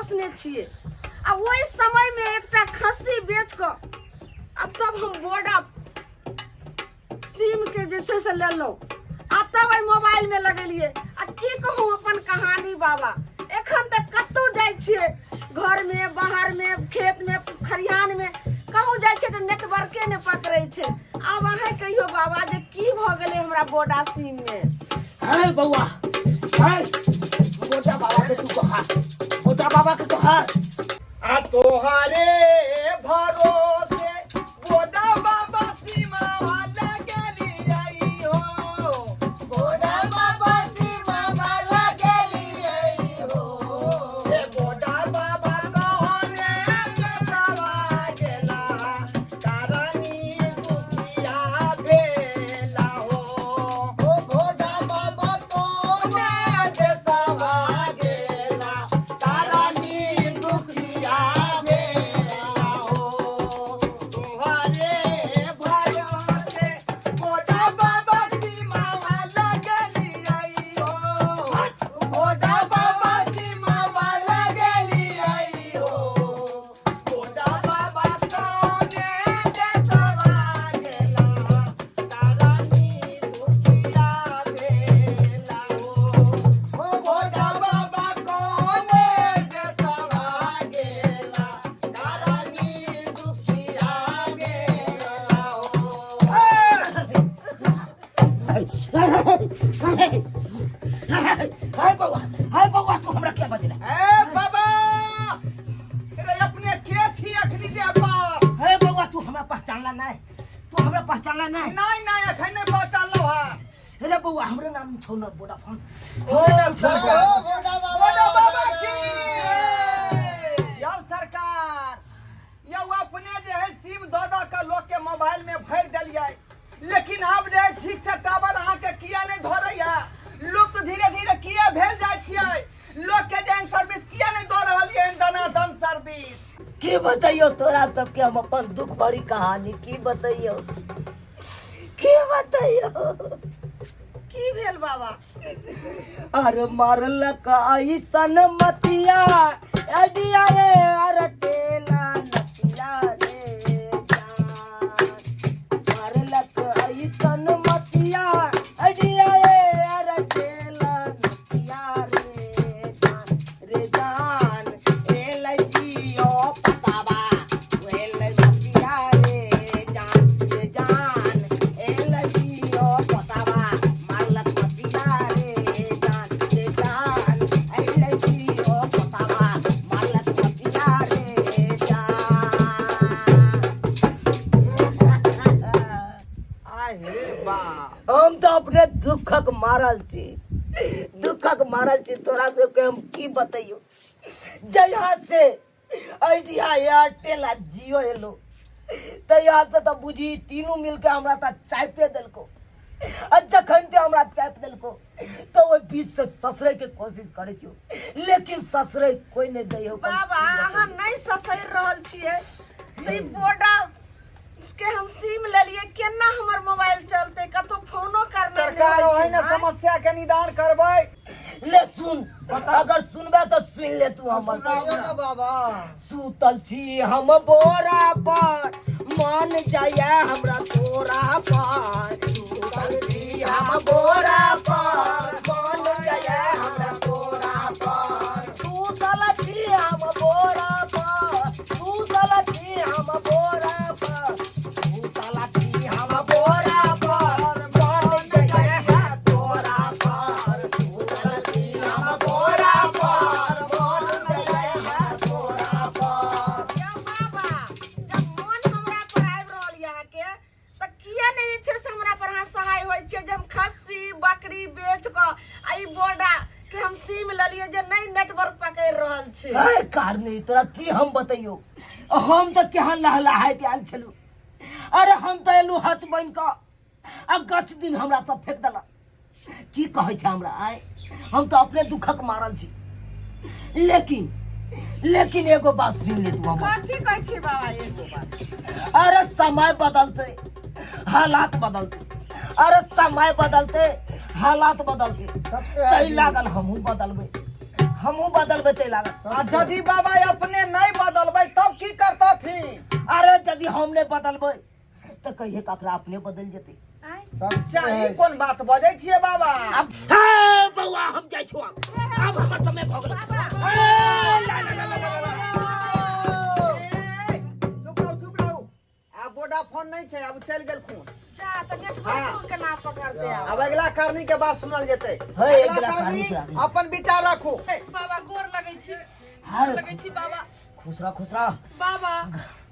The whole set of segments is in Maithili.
पोसने छियै। आ ओहि समयमे एकटा खस्सी बेच कऽ आ तब हम बोडा सिम के जे छै से लेलहुँ आ तब एहि मोबाइलमे लगेलियै। आ की कहू अपन कहानी बाबा, एखन तक कतहु जाइ छियै, घरमे बाहरमे खेतमे खरिहानमे कहूँ जाइ छियै तऽ नेटवर्के नहि पकड़ै छै। आब अहाँ कहियौ बाबा जे की भऽ गेलै हमरा बोडा सिममे। है बौआ, है बोडा बाबा के तू गोहार, बोडा बाबा के गोहार। आ तोहारे भरोसे बोडा बाबा सीमा वाला गेली आई हो, बोडा बाबा सीमा वाला गेली आई हो। हे बोडा बाबा कहने कतवा गेला, तारानी दुखिया भेला हो। ओ बोडा बाबा कोने देसवा गेला, तारानी दुखिया भेला हो। तुम्हारे भरोसे बोडा बाबा सीमा वाला गेली आई हो, बोडा बाबा सीमा वाला गेली आई हो। बोडा बाबा कोने देसवा गेला, तारानी दुखिया भेला हो। ओ बोडा बाबा कोने देसवा गेला, तारानी दुखिया भेला हो। हाय बौआ, हाय बौआ, तू हमरा क्या बजला? ए बाबा, रे अपने के छी अखनी दे बाप? हे बौआ, तू हमरा पहचानला नहीं, तू हमरा पहचानला नहीं। नहीं नहीं, अखन नहीं पहचानलो हा। रे बौआ, हमरे नाम छौ न वोडाफोन। ओ बोडा बाबा की यौ सरकार, यौ अपने जे है सिम दऽ दऽ के लोक के मोबाइल में भरि देलियै, लेकिन आब जे है ठीक से टावर अहाँ के किया नहीं धरैया? लुप्त धीरे धीरे किया भेल जाइ छियै? लोक के जे सर्विस किया नहीं दऽ रहल ये दनादन सर्विस? की बतैयो तोरा सबके हम अपन दुख भरी कहानी, की बतैयो, की बतैयो। की भेल बाबा? अरे मारलक ऐसन मतिया अडिया रे, अरे टेला नतिया रे जान। मारलक ऐसन मतिया अडिया रे, अरे टेला नतिया रे जान, रे जान। एल जियो पतावा एल मतिया रे जान, रे जान। एल जियो पतावा मारलक मतिया रे जान, रे जान। एल जियो पतावा मारलक मतिया रे जान। आय हे बाप, हम तऽ अपने दुखक मारल छी, दुखक मारल छी। तोरा सबके हम की बतैयो, जहिया से आइडिया एयरटेल आ जियो एलो तहिया से तऽ बुझी तीनू मिलके हमरा तऽ चापे देलको। आ जखन ते हमरा चापि देलको तऽ ओहि बीच से ससरै के कोशिश करै छियो, लेकिन ससरै कोई नहि दै हो। बाबा, अहाँ नहि ससरि रहल छियै तऽ ई बोडा के हम सिम लेलियै, केना हमर मोबाइल चलतै? कतौ फोनो करनाइ नहि सरकार होइ छै, ओहिना आँय? समस्या के निदान करबै। ले सुन, अगर सुनबे तऽ सुन ले तू हमर। सुनाइयो ना बाबा। सुतल छी हम बोरा पर, मन जाइए हमरा तोरा पर। सुतल छी हम बोरा पर, मन जाइए हमरा तोरा पर। सुतल छी हम बोरा पर, सुतल छी हम बोरा पर, सुतल छी हम बोरा पर, मन जाइए तोरा पर। सुतल छी हम बोरा पर, मन जाइए तोरा पर। यौ बाबा, जब मन हमरा पर आबि रहल यऽ अहाँके, तऽ किया नहि जे छै से हमरा पर अहाँ सहाय होइ छियै जे हम खस्सी बकरी बेच कऽ आ ई बोडा के हम सिम लेलियै जे नहि नेटवर्क पकड़ि रहल छै? अरे कारनी, तोरा की हम बतैयौ, हम तऽ केहन लहलहाइत आयल छलहुँ। अरे हम तऽ एलहुँ हच बनि कऽ आ गछ दिन हमरा सब फेंक देलक। की कहै छै हमरा आय, हम तऽ अपने दुखक मारल छी। लेकिन लेकिन एगो बात सुन ले तू हमर। कथी कहै छी बाबा एगो बात? अरे समय बदलते हालात बदलते, अरे समय बदलते हालात बदलते, सत्य है तै जी। लागल हमहूँ बदलबै, हमहूँ बदलबै तै लागत। आ यदि बाबा अपने नहीं बदलबै तब की करतथिन? अरे यदि हम नहि बदलबै तऽ कहिए ककरा अपने बदलि जेतै। आँय? सच्चा ई कोन बात बजै छियै बाबा? अब हे बौआ, हम जाइ छौ आब, आब हमर समय भऽ गेल। ए, ला, ला, ला, ला, ला, ला। ए, चुप रहू, चुप रहू। आब वोडाफोन नहि छै, आब चलि गेल खून। जा तऽ नेटवर्क हाँ। केना पकड़तै आब? आब अगिला करनी के बात सुनल जेतै। हे, अगिला अगिला करनी करनी के आगे। अपन विचार राखू। बाबा, गोर लगै छी। हाँ। गोर लगै छी बाबा। खुश रह, खुश रह। बाबा,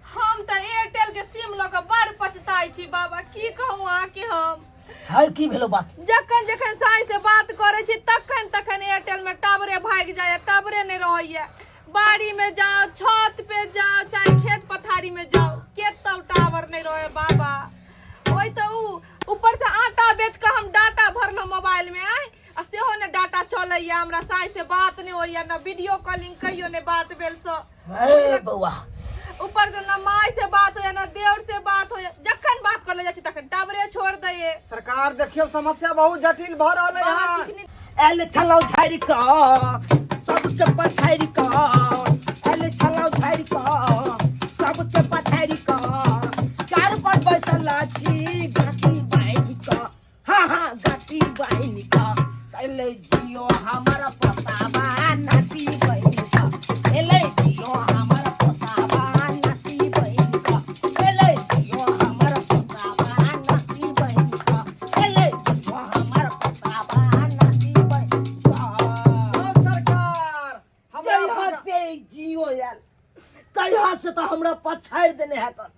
हम तऽ एयरटेल के सिम लऽ कऽ बड़ पछताइ छी बाबा, की कहू अहाँके हम। है, की भेलो बात? जखन जखन साँझ से बात करै छी तखन तखन एयरटेल में टावरे भागि जाइए, टावरे नहि रहैए। बाड़ी में जाओ, छत पे जाओ, चाहे खेत पथारी में जाओ, केतौ टावर नहीं रहे बाबा। ओहि तऽ उ ऊपर से आटा बेच कऽ हम डाटा भरलहुँ मोबाइल में, आय आ सेहो ने डाटा चलैया। हमरा साँझ से बात नहीं होइया, न वीडियो कॉलिंग कहियो ने बात भेल से। हे बौआ, ऊपर से न माय से बात होइया, न देवर से बात होइया। जखन बात करले जाइ छी तखन टावरे छोड़ दैये। सरकार, देखियौ, समस्या बहुत जटिल भऽ रहल बाबा, है। किछु नहि। आयल छलौ झाड़ि कऽ सबके पछाड़ि कऽ, आयल छलौ झाड़ि कऽ सबके पछाड़ि कऽ, कार पर बैसल छी गाती बान्हि कऽ, हाँ हाँ गाती बान्हि कऽ। चलै जियो हमर पोताबा नाती बहिन कऽ, एलै जियो हमर पोताबा नाती बहिन कऽ, एलै जियो हमर पोताबा नाती बहिन कऽ, एलै जियो हमर पोताबा नाती बहिन कऽ। हँ, सरकार, हमरा जहिया से ई जियो आयल तहिया से तऽ हमरा पछाड़ि देने है कन,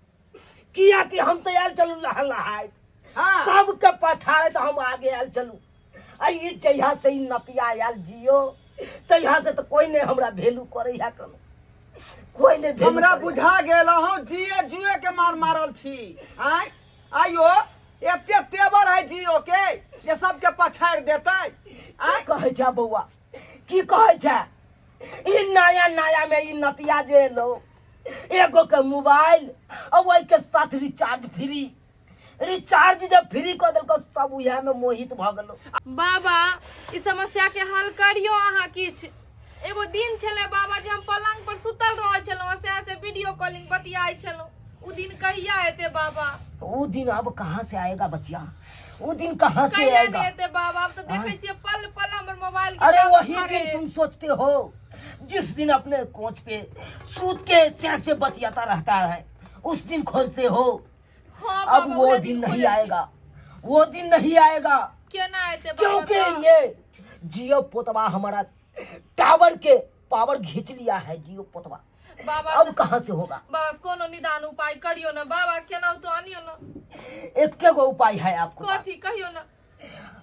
कियाकि हम तऽ आयल चलू लहलहाइत, सबके पछाड़ैत हम आगे आयल चलू। आ ई जहिया से ई नतिया आयल जियो तहिया से तऽ कोई नहीं हमरा वैल्यू करे है कनो, कोई नहीं वैल्यू हमरा करे है। बुझा गेल, अहूँ जिए जुए के मार मारल छी। आँय आइयो एते तेवर है जियो के जे सबके पछाड़ि देतै? की आँय कहै छै बौआ, की कहै छै? ई नया नया में ई नतिया जे एलो, एगो के मोबाइल आ ओहि के साथ रिचार्ज फ्री, रिचार्ज जब फ्री कऽ देलको सब उएह में मोहित भऽ गेलो। बाबा, ई समस्या के हल करियो अहाँ किछु। एगो दिन छलै बाबा जे हम पलंग पर सुतल रहै छलहुँ आ सएह से वीडियो कॉलिंग बतियाइ छलहुँ, उ दिन कहिया एतै बाबा? वो दिन अब कहाँ से आएगा बचिया, वो दिन कहाँ से कहिया आएगा? नहि एतै बाबा? आब तऽ देखै छियै पल पल हमर मोबाइल के अरे टावर वही भागैए। दिन तुम सोचते हो जिस दिन अपने कोच पे सूत के से बतियाता रहता है, उस दिन खोजते हो। हाँ अब बाबा, वो उहे दिन नहीं खोजै छी। आएगा, वो दिन नहीं आएगा। केना एतै बाबा? क्योंकि तऽ? ये जियो पोतवा हमारा टावर के पावर खींच लिया है जियो पोतवा। बाबा, अब कहाँ से होगा? बाबा, कोनो निदान उपाय करियो ने बाबा, केना तो आनियो ने। एक गो उपाय है आपको पास। कथी कहियो ने।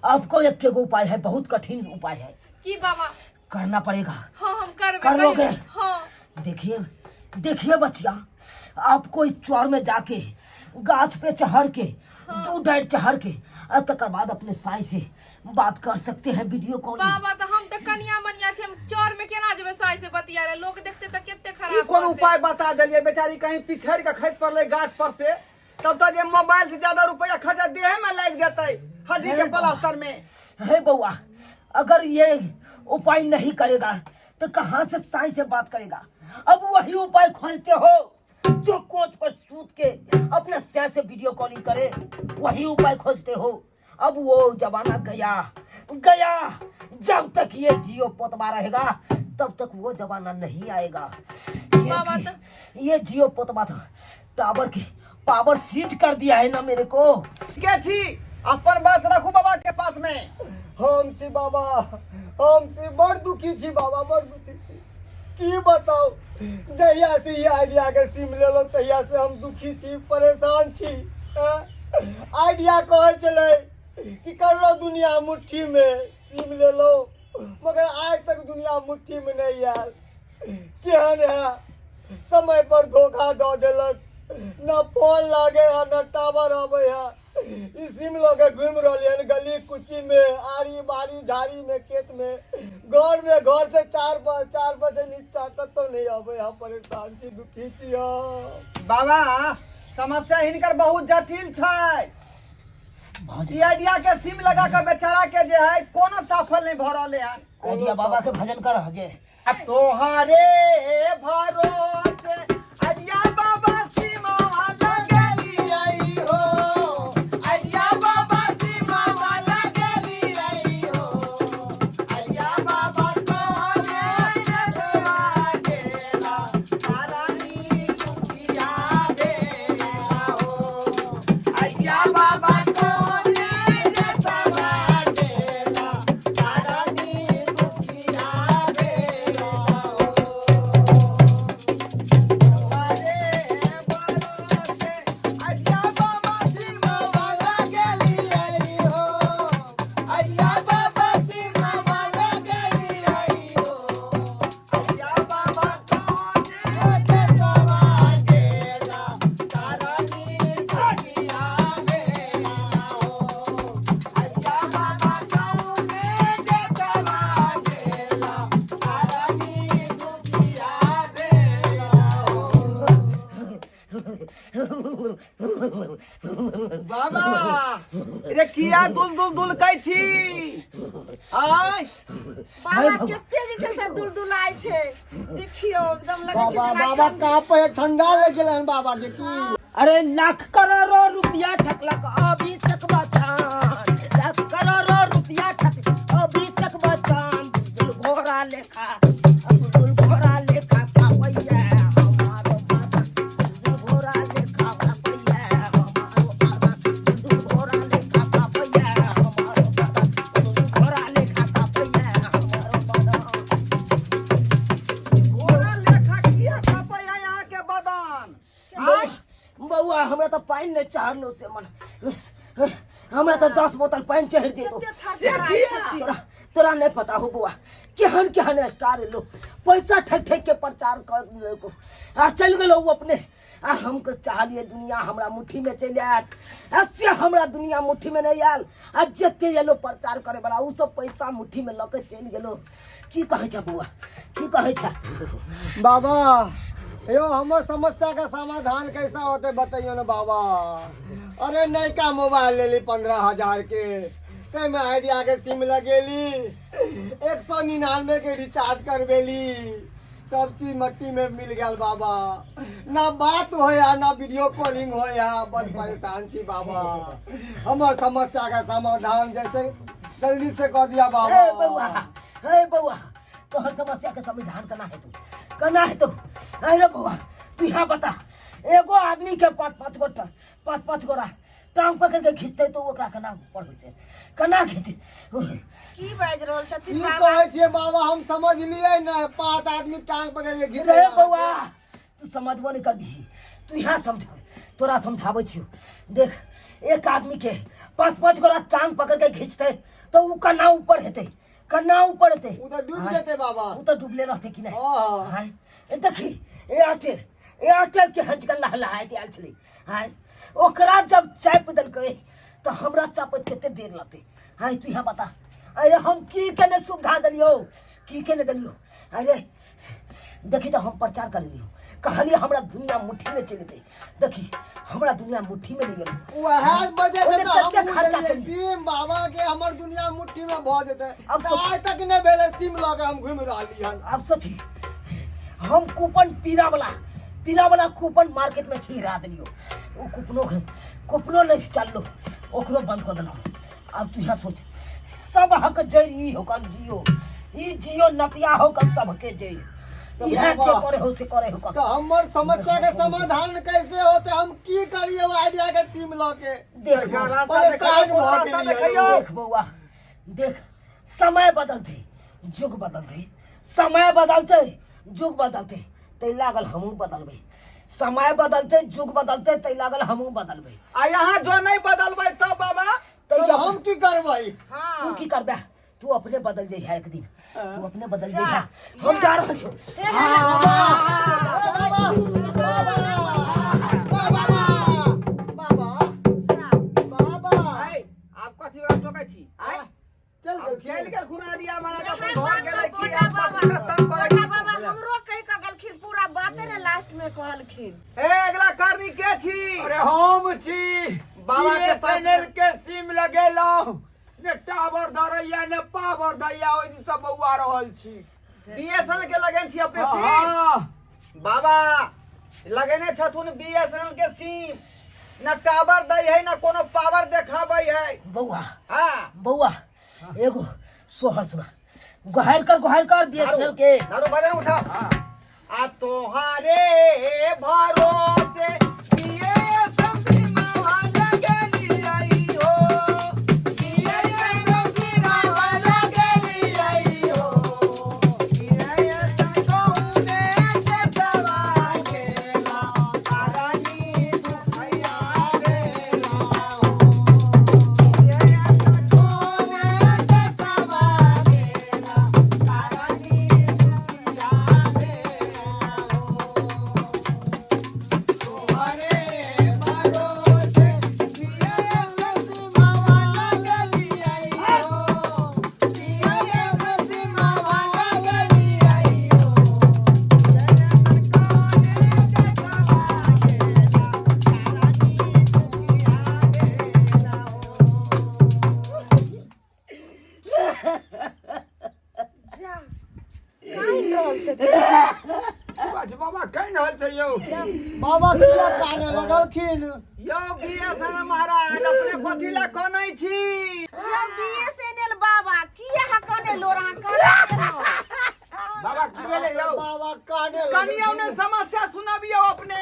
आपको एक गो उपाय है, बहुत कठिन उपाय है। की बाबा? करना पड़ेगा। हाँ, हम करबै। कर लोगे? कहियौ। हाँ। देखिए देखिए बच्चिया, आपको इस चौर में जाके गाछ पे चढ़ के, दू डांट चढ़ के और तकर बाद अपने साई से बात कर सकते हैं वीडियो कॉल। बाबा, तऽ हम तऽ कनिया मनिया छी, हम चौर में केना जेबै साइ से बतिया ले? लोग देखते तऽ कते ई खराब कोन कहतै। उपाय बता देलियै? बेचारी कहीं पिछड़ि के खसि पड़लै गाछ पर से, तब तक जे मोबाइल से ज्यादा रुपया खर्चा देहे में लागि जेतै, हड्डी के प्लास्टर में। हे बउआ, अगर ये उपाय नहीं करेगा तो कहाँ से साई से बात करेगा? अब वही उपाय खोजते हो जो कोच पर सूत के अपने सै से वीडियो कॉलिंग करे, वही उपाय खोजते हो। अब वो जमाना गया गया, जब तक ये जियो पोतबा रहेगा तब तक वो जमाना नहीं आएगा। ये, बाबा ये जियो पोतबा था टावर के पावर सीट कर दिया है ना मेरे को। के छी? अपन बात रखू बाबा के पास में। हम छी बाबा, हम छी, बड़ दुखी छी बाबा, बड़ दुखी छी। की बताउ, जहिया से ई आइडिया के सिम लेलहुँ तहिया से हम दुखी छी, परेशान छी। आइडिया कहै छलै कि करलहुँ दुनिया मुट्ठी में, सिम लेलहुँ, मगर आइ तक दुनिया मुट्ठी में नहि आयल। केहन है, समय पर धोखा दऽ देलक। न फोन लागे है, न टावर अबै है। ई सिम लऽ के घुमि रहलियै हन गली कुची में, आड़ी बाड़ी, झाड़ी में, खेत में, घर में, घर से चार बजे नीचा कतौ नहि अबै है। परेशान छी, दुखी छी हम। बाबा, समस्या हिनकर बहुत जटिल छै। भऽ ई जेतै। आइडिया के सिम लगा के बेचारा के जे है कोनो सफल नहीं भऽ रहले हन। आइडिया बाबा के भजन कर जे। आ तोहरे भरोसे आइडिया बाबा सीमा लगली आई हो, आइडिया बाबा सीमा लगली आई हो, आइडिया बाबा तोहरे रखवा देला, तारानी दुखिया देला हो, आइडिया बाबा तोहरे रखवा देला, तारानी दुखिया देला हो। बाबा रे, किया दुल दुल दुल कै छी आय? बाबा, कते जे छै से दुलदुलाय छै, देखियौ, एकदम लगै छै बाबा, जेना बाबा, काँपे, ठंडा लागि गेलै हन बाबा के की? अरे, लाख करोड़ों रुपया ठकलक अभिषेक बच्चन, लाख करोड़ों रुपया ठक अभिषेक बच्चन, बुलबुल घोड़ा लेखा, बुलबुल घोड़ा लेखा कापैया हमारो बाबा, बुलबुल घोड़ा लेखा कापैया हमारो बाबा, बुलबुल घोड़ा लेखा कापैया हमारो बाबा, बुलबुल घोड़ा लेखा कापैया हमारो बाबा। घोड़ा लेखा किया खपैया यहाँ के बदन आय? बौआ, हमरा तऽ पानि नहि चढ़लो से मन, हमरा तऽ 10 बोतल पानि चढ़ि जेतो। कते थरथराइ छथिन। तोरा तोरा नहि पता हो बौआ, केहन केहन स्टार एलो, पैसा ठकि ठकि के प्रचार कर लेलको आ चलि गेलो ओ अपने। आ हम चाहलियै दुनिया हमरा मुट्ठीमे चलि आयत, आ से हमरा दुनिया मुट्ठीमे नहि आयल। आ जते एलो प्रचार करे वाला, ओ सब पैसा मुट्ठीमे लऽ के चलि गेलो। की कहै छ बौआ, की कहै छ? बाबा यो, हमर समस्या का समाधान कैसा होते, बताइयो ना बाबा। अरे, नयका मोबाइल ले ली 15,000 के, ताहिमे आइडिया के सिम लगेली, 199 के रिचार्ज करबेली, सब चीज मट्टी में मिल गया बाबा। ना बात होया, ना वीडियो कॉलिंग होया, बड़ परेशान छी बाबा। हमर समस्या का समाधान जैसे जल्दी से कह दिया बाबा। ए बौआ, ए बौआ, तोहर समस्या के समाधान केना हेतौ, केना हेतौ? अरे बौआ, तू यहाँ बता, एगो आदमी के पाँच पाँच गो पाँच पाँच गोरा टांग पकड़ के खींचते तो ओकरा केना ऊपर होइतै, केना खींचते? की बाजि रहल छथिन की बाबा? कहै छियै बाबा, हम समझलियै ने, पांच आदमी टांग पकड़ के घीच। रे बौआ, तू समझबो नहीं करबिही। तू यहाँ समझा, तोरा समझाबै छियौ। देख, एक आदमी के पाँच पाँच गोरा टांग पकड़ के खींचते तो ऊ केना ऊपर हेतै, केना ऊपर हेतै? उ तऽ डूबि जेतै बाबा। ऊ तऽ डूबले रहतै कि नहि? हाँ। हाँ, ए देखी, एयरटेल एयरटेल के हंचकन लहलहाइत आयल छलै। हाँ, ओकरा जब चापि देलकै तऽ हमरा चापैत कते देर लगतै? हाँ, तू यहाँ बता। अरे, हम की केने सुविधा देलियौ, की केने देलियौ? अरे देखी तऽ, हम प्रचार कर लियौ, कहलियै हमरा दुनिया मुट्ठीमे चलि एतै। देखी, हमरा दुनिया मुट्ठीमे नहि गेलै। वएह वजह से ओहिमे तऽ कते हमहूँ खर्चा लेलियै केलियै। सिम बाबा के, हमर दुनिया मुट्ठी में भऽ जेतै। आब तऽ सोच। आइ तक नहि भेलै, सिम लऽ के हम घुमि रहली हन। आब सोची, हम कूपन पीरा वाला, पीरा वाला कूपन मार्केट में छिड़ा देलियो, ओ कूपनो के कूपनो नहीं चललो, ओकरो बंद कर देलहुँ। आब तू यहाँ सोच, सब हक जड़ ई होकन जियो, ई जियो नतिया होकन सबके जड़ तऽ इहे। बाबा, जे करे हो से करे हो। तऽ हमर समस्या के समाधान कैसे होते? हम की करिए वो आइडिया के सिम लऽ के? देख रास्ता परेशान देखियौ, भऽ रास्ता गेलियै। देखियौ। देख बौआ, देख, समय बदलते युग बदलते, समय बदलते युग बदलते, तै लागल हमहूँ बदलबै। समय बदलते युग बदलते, तै लागल हमहूँ बदलबै। आ यहाँ जो नहीं बदलबै तब बाबा? तब हम की करबै? तू की करबै? तू अपने बदल जइहा, एक दिन तू अपने बदल जइहा। हम जा रहल छी। बाबा, बाबा, बाबा, बाबा, बाबा। आय, आब कथी ओकरा टोकै छी आय? चल आब गेल। चलि गेल खुना दिया महाराज, अपन एहन घर गेलै बात की? तऽ आब बाबा, कथी के तंग करै छी? बाबा हमरो कहि कऽ गेलखिन, पूरा बाते ने लास्ट में कहलखिन। ए, अगला करनी के छी? अरे, हम छी। बाबा के पास बीएसएनएल के सिम लगेलहुँ ने टावर धरैया ने पावर दैया ओहि दिस बौआ रहल छी बीएसएनएल के लगेने छी अपने सिम हाँ बाबा लगेने छथुन बीएसएनएल के सिम न टावर दै है न कोनो पावर देखाबै है बौआ हाँ बौआ एगो सोहर सुना गोहार कर गोहार कर बीएसएनएल के नारू भजन उठा आ तोहारे भरोसे बीएसएनएल मावा लगली आई हो बीएसएनएल मावा लगली आई हो बीएसएनएल कौने से दवा केला तारानी दुखैया रे बीएसएनएल कौने से दवा केला तारानी दुखैया रे तोहरे भरोसे बीएसएनएल मावा लगली आई हो बीएसएनएल मावा लगली आई हो जा कानि रहल छै की बात छै बाबा कानि रहल छै यौ बाबा किया काने लगलखिन यौ बीएसएनएल महाराज अपने कथी लए कनै छी यौ बीएसएनएल बाबा किया अहाँ कने लोर अहाँ कने केलहुँ? बाबा की भेलै यौ बाबा काने कनियो ने समस्या सुनबियौ अपने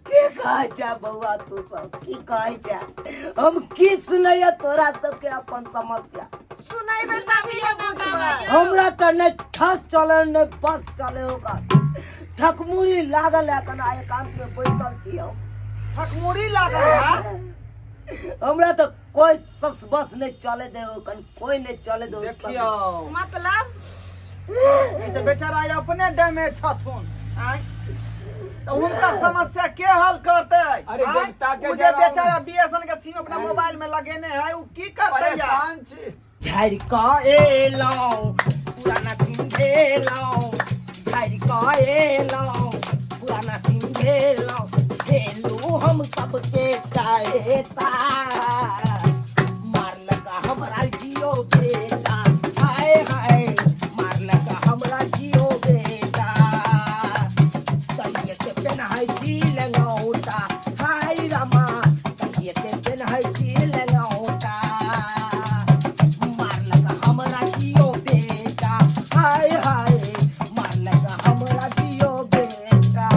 की कहै छै बौआ तू सब की कहै छै हम की सुनैया तोरा सबके अपन समस्या सुनैबै तभिए बुझबै हमरा तऽ नहि ठस चले नहि बस चले ओकर ठकमुरी लागल है कना एकांत में बैसल छी हम ठकमुरी लागल है हमरा तऽ कोई सस बस नहीं चले दे ओकन कोई नहीं चले दे देखियौ मतलब ई तऽ बेचारा अपने डैमेज छथुन आँय तऽ हुनकर समस्या के हल करतै अरे आँय? जनता के उ जे जरा- बेचारा बीएसएन के सिम अपना मोबाइल में लगेने है उ की करतै यार परेशान छी झाड़ि कऽ एलहुँ पुराना सिम भेलहुँ झाड़ि कऽ एलहुँ पुराना सिम भेलहुँ भेलहुँ हम सबके चाहेता मारलक हमरा जियो बेटा हाय हाय मारलक हमरा जियो बेटा तहिए से पेन्है छी लंगौटा हाय रामा तहिए से पेन्है छी लंगौटा मारलक हमरा जियो बेटा हाय हाय मारलक हमरा जियो बेटा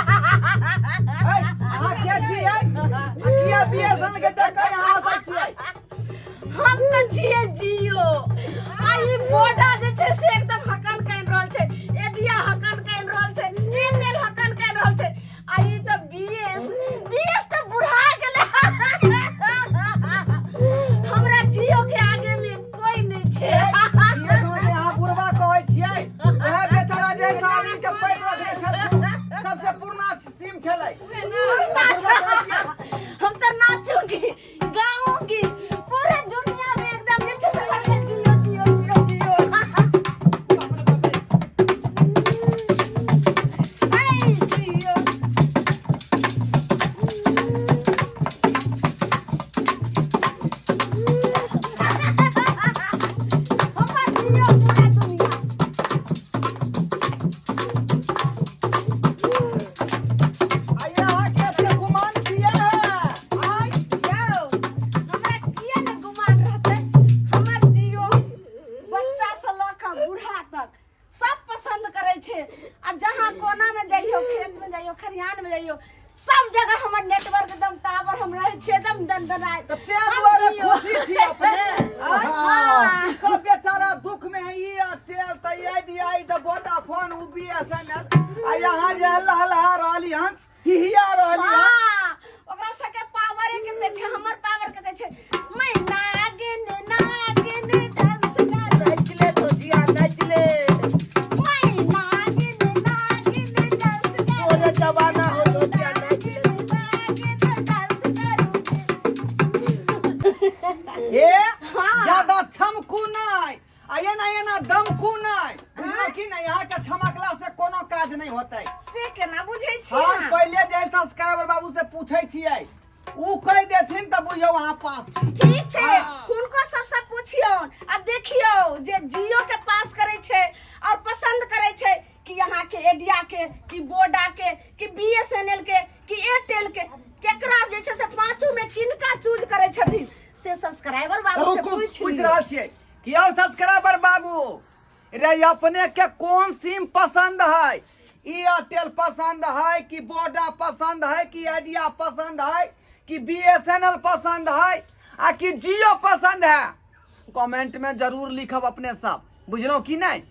ऐ, अहाँ के छियै आ किया बीएसएन के देख के अहाँ हँसै छियै हम तऽ छियै जियो आ ई मोटा जे छै से एकदम हकन कानि रहल छै एडिया हकन कानि रहल छै एमएल हकन कानि रहल छै आ ई तऽ बीएस बीएस तऽ बुढ़ा गेलै हमरा जियो के आगे में कोई नहि छै बीएसएन के अहाँ बुढ़बा कहै छियै वएह बेचारा जे है आदमी के पैर रखने छलखुन सबसे पुरना सिम छलै नाच हम तऽ नाचूंगी गाऊंगी पूरे दुनिया में एकदम जे छै से भरके जियो जियो जियो जियो ऐ जियो हमर जियो पूरा दुनिया आइए अहाँ के एते गुमान किया है आइ जाओ हमरा किया ने गुमान रहतै हमर जियो बच्चा से लऽ कऽ बूढ़ा तक सब पसंद करै छै आ जहाँ कोना में जइयो खेत में जइयो खरिहान में जइयो सब जगह हमर नेटवर्क एकदम टावर हम रहै छियै एकदम दनदनाइत तऽ तें हम दुआरे जियो। खुशी छी अपने आँय? हाँ। सब बेचारा दुख में है ई एयरटेल तऽ आइडिया ई तऽ वोडाफोन उ बीएसएनएल आ यहाँ जे है लहलहा रहली हन हिहिया रहली हन हाँ, ओकरा सबके पावरे कते छै हमर पावर कते छै मैं नागिन नागिन डांस कर नाच ले दोजिया नाच ले मैं नागिन नागिन डांस कर तोरे जमाना हो दोजिया नाच ले नागिन डांस करूंगी ए ज्यादा छमकू नहि आ एना एना दमकू नहि बुझलियै बुझलहुँ कि नहि अहाँके छमकला से कोनो काज नहि होतै। से केना बुझै छियै हम अहाँ? पहिले जे सब्सक्राइबर बाबू से पूछै छियै, उ कहि देथिन तऽ बुझियौ अहाँ पास छी। ठीक छै, हुनको सबसँ पुछियौन आ देखियौ जे जियो के पास करै छै और पसंद करै छै कि अहाँ के एडिया के, कि बोडा के, कि बीएसएनएल के, कि एयरटेल के, केकरा जे छै से पांचों में किनका चूज करै छथिन से सब्सक्राइबर बाबू से रुकू, पूछि पूछि लियौ। रहल छियै कि यौ सब्सक्राइबर बाबू रे, अपने के कोन सिम पसंद है? एयरटेल पसंद है कि बोडा पसंद है कि आइडिया पसंद है कि बीएसएनएल पसंद है आ कि जियो पसंद है? कमेंट में जरूर लिखब अपने सब, बुझलहुँ कि नहीं?